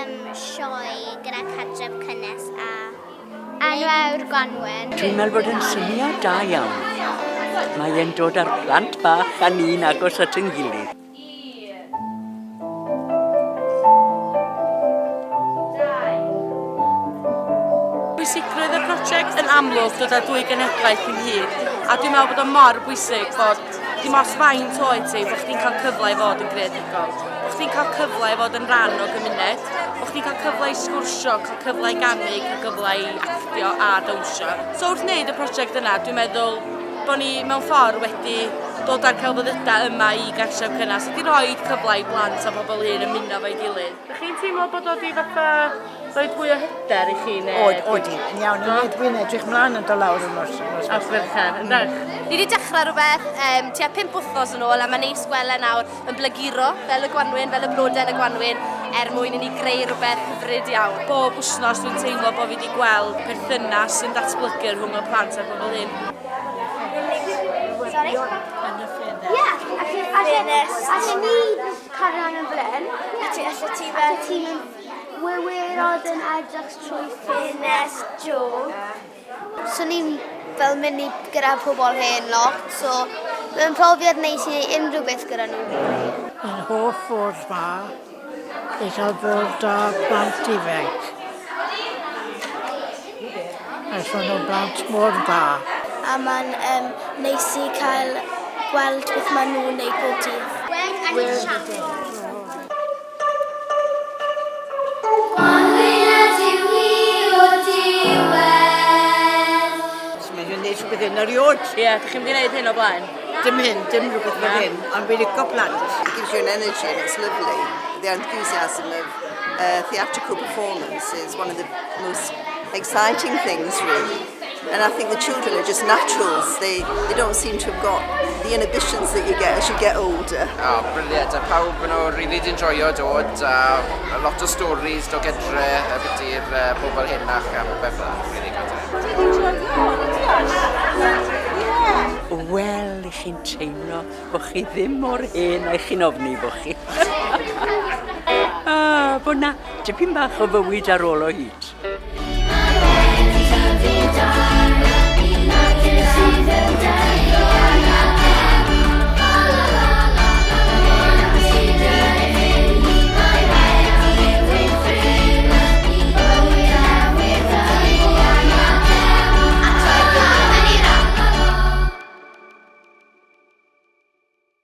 um, sioe gyda cartref cynnes a Enwau'r Gwanwyn. Dwi'n meddwl bod yn syniad da iawn. Mae e'n dod â'r plant bach a ni'n agos at yn gilydd. Pwysigrwydd y prosiect yn amlwg dod â dwy genhedlaeth ynghyd a dwi'n meddwl bod o mor bwysig bod dim ots faint oed ti, bod chdi'n cael cyfle i fod yn greadigol, bod chdi'n cael cyfle i fod yn rhan o gymuned, bod chdi'n cael cyfle i sgwrsio, cael cyfle i ganu, cael cyfle i actio a dawnsio. So wrth wneud y prosiect yna, dwi'n meddwl bod ni mewn ffordd wedi dod â'r celfyddydau yma i gartref cynnes, wedi rhoi cyfle i blant a pobl hŷn ymuno efo'i gilydd. Dych chi'n teimlo bod o 'di fatha rhoi fwy o hyder i chi neu... Od, odi, yn iawn. Do? Dwi'n edrych mlaen yn dod lawr y nos. nos Nos Fercher, yndych? Ni wedi dechrau rhywbeth um, tua 5 wythnos yn ôl a mae'n neis gweld e nawr yn blaguro fel y gwanwyn, fel y blodau yn y gwanwyn, er mwyn i ni greu rhywbeth hyfryd iawn. Bob wythnos dwi'n teimlo bod fi wedi gweld perthynas sy'n datblygu rhwng y plant a'r bobl hŷn. Sorry? Yn y ffenest. Ie, allan ni cario yn y flen. Allan ti fel... Allan ti mynd wywyrod yn edrych trwy ffenest Joe. Swn i'n fel mynd i gyda pobl hen lot, so mae'n profiad neis i wneud unrhyw beth gyda nhw. Really. Yn hoff ffordd dda i cael bod â plant ifanc. Ac maen nhw'n blant mor dda. A mae'n um, neis i cael gweld beth maen nhw'n neud bob dydd. Mae hi'n neud rhywbeth hyn erioed. Ie, yeah, dych chi'n mynd i wneud hyn o blaen? Dim hyn, dim rhywbeth fel hyn, ond fi'n licio plant. It gives you an energy and it's lovely. The enthusiasm of theatrical performance is one of the most exciting things really. And I think the children are just naturals. They, they don't seem to have got the inhibitions that you get as you get older. Oh, brilliant. A pawb yn nhw really di enjoyo dod a, a lot o stories dod gedre y byddu'r uh, bobl henach a popeth fel Really good. Wel, i chi'n teimlo bod chi ddim mor hen a chi'n ofni bod chi. ah, bod na tipyn bach o fywyd ar ôl o hyd.